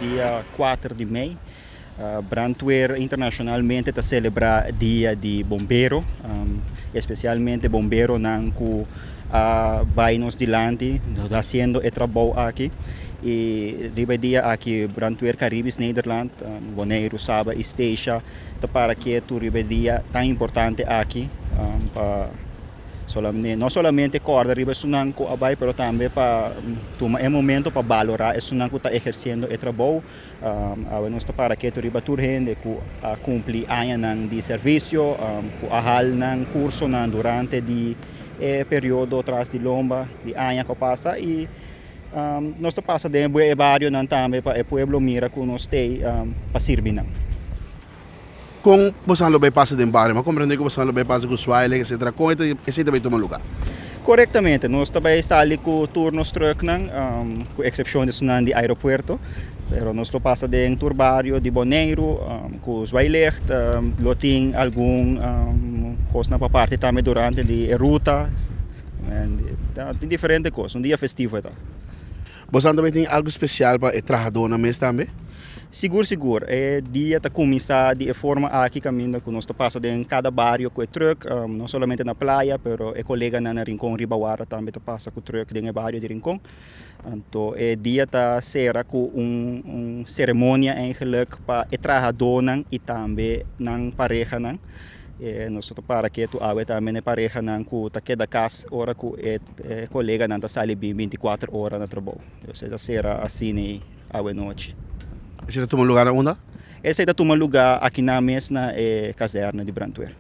dia 4 di mei. Brandweer internacionalmente ta celebra dia di bombero, especialmente bomberonan cu a bay nos dilanti haciendo e trabou aki. Y riba e dia aki Brandweer Caribisch Nederland, Boneiru, Saba y Statia ta para ketu riba e dia tan importante aki pa no solamente corda riba esunnan cu a bay, pero tambe pa tuma e momento pa balora esunnan cu ta eherciendo e trabou. Awe nos ta para ketu riba tur hende ku a kumpli añanan di servisio, ku a hal nan kursonan durante di e periodo tras di lomba di aña ku a pasa i nos ta pasa den e barionan tambe pa e pueblo mira ku nos t'ei pa sirbi nan. Kon bosan lo bai pasa den bario? Mi a komprende ku bosan lo bai pasa ku zwaailicht etcetera. Kon esei ta bai tuma lugar? Korektamente. Nos ta bai sali ku tur nos trùknan, ku eksepshon di esunnan di aeropuerto. Pero nos lo pasa den tur bario di Boneiru ku zwaailicht. Lo tin algun kosnan pa parti tambe durante di e ruta. Tin diferente kos. Un dia festivo e ta. Bosan ta bai tin algu spesial pa e trahadónan mes tambe? Sigur sigur, e dia ta kuminsá di e forma aki kaminda ku nos ta pasa den kada bario ku e trùk, no solamente na playa pero e koleganan na Rincon riba Warda tambe ta pasa ku trùk den e bario di Rincon. Anto e dia ta sera ku un un seremonia eigenlik pa e trahadónan i tambe nan parehanan. Nos ta para ketu awe tambe na e parehanan ku ta keda kas ora ku e koleganan ta sali bin 24 ora na trabou. Esei ta sera asina. Awe nochi. Esei ta tuma lugar na unda? Esei ta tuma lugar akinan mes na e kazerne di brandweer.